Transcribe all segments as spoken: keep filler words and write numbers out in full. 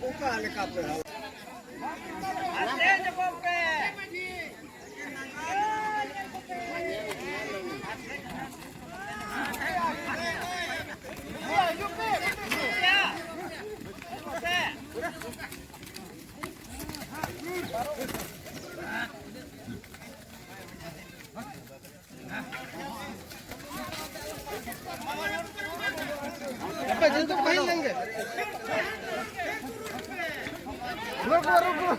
ᱚᱠᱟ ᱞᱮᱠᱟᱛᱮ? अबे, जल्दी तो भाई लेंगे। रुको, रुको।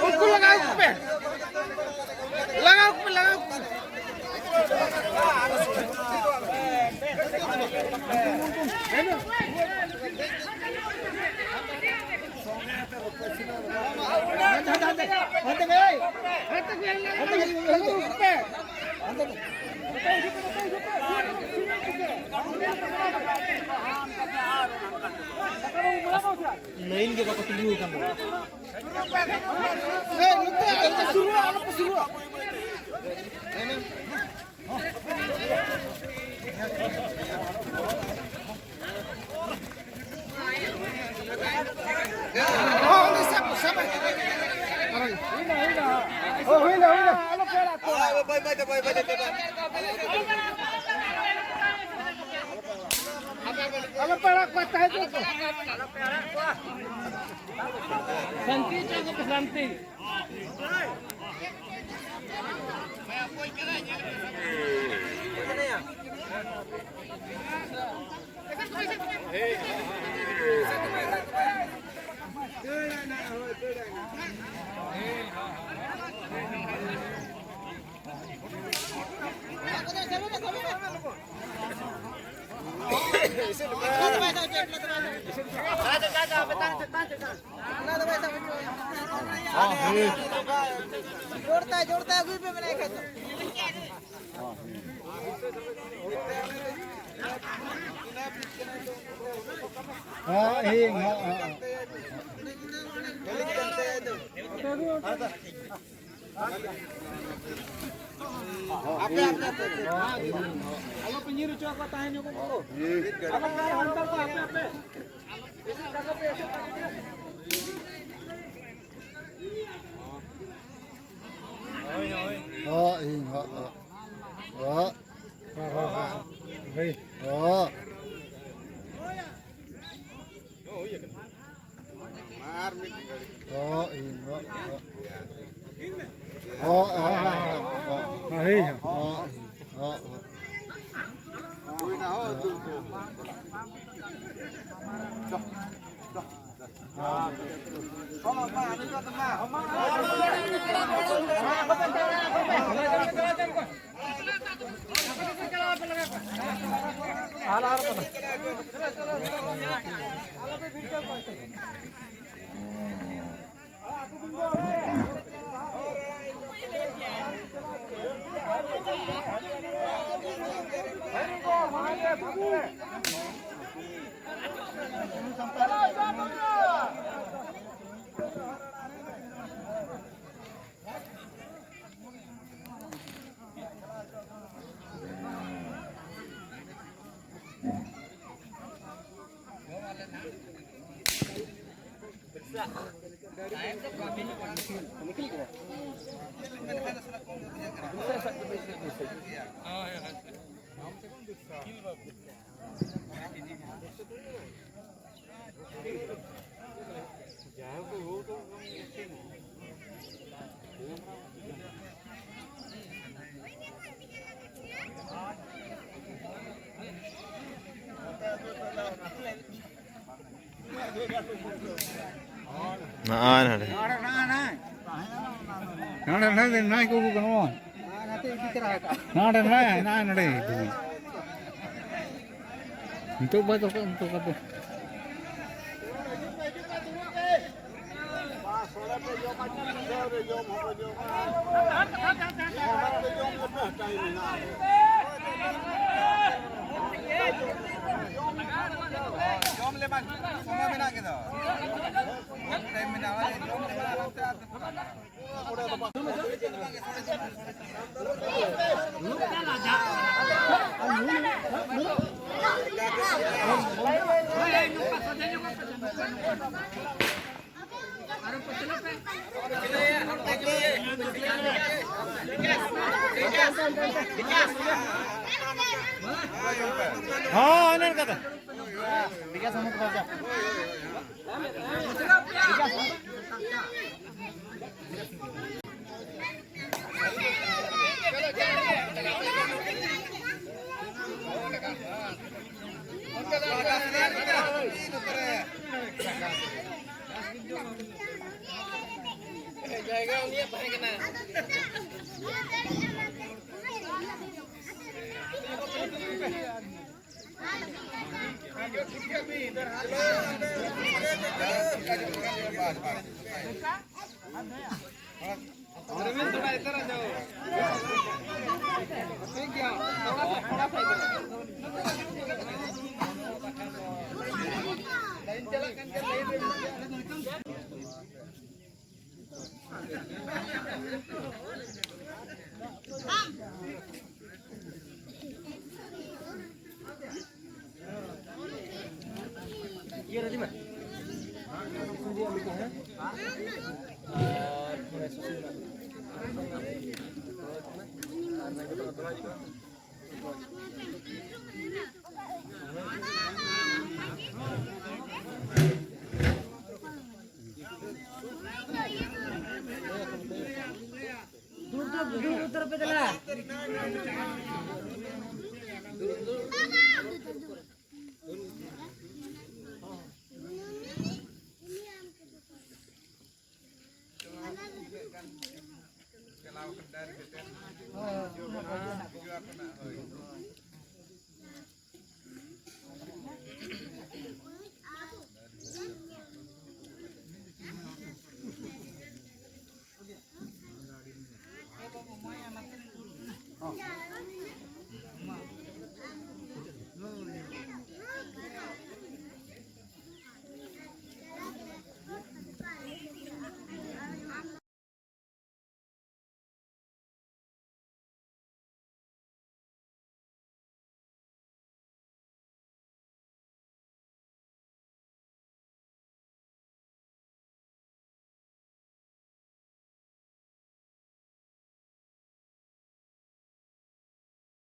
उसको लगाओ उस पे। लगाओ उस पे, लगाओ उस पे। ᱮᱭ, ᱱᱚᱛᱮ ᱟᱞᱚᱯᱮ ᱥᱩᱨᱩᱜᱼᱟ, ᱟᱞᱚᱯᱮ ᱥᱩᱨᱩᱜᱼᱟ᱾ ᱦᱚᱸ, ᱚᱸᱰᱮ ᱥᱟᱵ, ᱥᱟᱵ᱾ ᱦᱩᱭᱱᱟ, ᱦᱩᱭᱱᱟ᱾ ᱦᱚᱸ, ᱦᱩᱭᱱᱟ, ᱦᱩᱭᱱᱟ᱾ ᱟᱞᱚᱯᱮ ᱟᱲᱟᱜ ᱠᱚᱣᱟ᱾ ᱵᱟᱭ, ᱵᱟᱭ, ᱵᱟᱭ, ᱵᱟᱭ, ᱵᱟᱭ, ᱵᱟᱭ᱾ ᱟᱞᱚᱯᱮ ᱟᱲᱟᱜ ᱠᱚᱣᱟ, ᱛᱟᱦᱮᱸ ᱦᱚᱪᱚ ᱠᱚᱣᱟ᱾ ᱥᱟᱱᱛᱤ ᱦᱚᱪᱚ ᱠᱚᱯᱮ, ᱥᱟᱱᱛᱤ᱾ ᱡᱳᱨ ᱛᱟᱭ, ᱡᱳᱨ ᱛᱟᱭ ᱟᱹᱜᱩᱭ ᱯᱮ, ᱢᱮᱱᱟᱭ ᱠᱷᱟᱡ ᱫᱚ᱾ ᱦᱮᱸ, ᱦᱮᱸ, ᱦᱮᱸ, ᱦᱮᱸ᱾ ᱟᱯᱮ, ᱟᱯᱮ, ᱟᱯᱮ, ᱟᱯᱮ᱾ ᱟᱞᱚ ᱯᱮ ᱧᱤᱨ ᱦᱚᱪᱚ ᱟᱠᱚᱣᱟ, ᱛᱟᱦᱮᱸ ᱧᱚᱜᱚᱜ ᱠᱚ᱾ ᱟᱞᱚ ᱯᱮ ᱦᱟᱱᱛᱟᱲ ᱠᱚᱣᱟ, ᱟᱯᱮ, ᱟᱯᱮ᱾ ᱦᱚᱸ, ᱤᱧ, ᱦᱚᱸ, ᱦᱚᱸ᱾ ᱦᱚᱸ᱾ ᱦᱚᱸ᱾ ᱦᱚᱸ, ᱤᱧ, ᱦᱚᱸ, ᱦᱚᱸ᱾ ᱦᱚᱸ, ᱦᱚᱸ, ᱦᱚᱸ, ᱦᱚᱸ᱾ ᱦᱚᱸ, ᱦᱚᱸ, ᱦᱚᱸ᱾ ᱱᱚᱜᱼᱚᱭ ᱱᱚᱰᱮ᱾ ᱱᱚᱰᱮ, ᱱᱚᱰᱮ, ᱱᱚᱰᱮ ᱠᱚ ᱜᱟᱱᱚᱜᱼᱟ᱾ ᱱᱚᱰᱮ, ᱱᱚᱰᱮ, ᱱᱚᱰᱮ, ᱱᱚᱰᱮ᱾ ᱱᱤᱛᱚᱜ ᱵᱟᱭ ᱫᱚᱨᱠᱟᱨ, ᱱᱤᱛᱚᱜ ᱵᱟᱭ ᱫᱚᱨᱠᱟᱨ᱾ ᱡᱚᱢ ᱞᱮ ᱵᱟᱝ, ᱥᱚᱢᱚᱭ ᱢᱮᱱᱟᱜ ᱜᱮᱫᱚ᱾ ᱴᱟᱭᱤᱢ ᱢᱮᱱᱟᱜᱼᱟ, ᱡᱚᱢ ᱞᱮ ᱵᱟᱝ, ᱟᱨᱟᱢ ᱛᱮ ᱟᱨ ᱦᱚᱸ, ᱚᱱᱮ ᱚᱱᱠᱟ ᱫᱚ᱾ ᱡᱟᱭᱜᱟ ᱩᱱᱤᱭᱟᱜ ᱛᱟᱦᱮᱸ ᱠᱟᱱᱟ᱾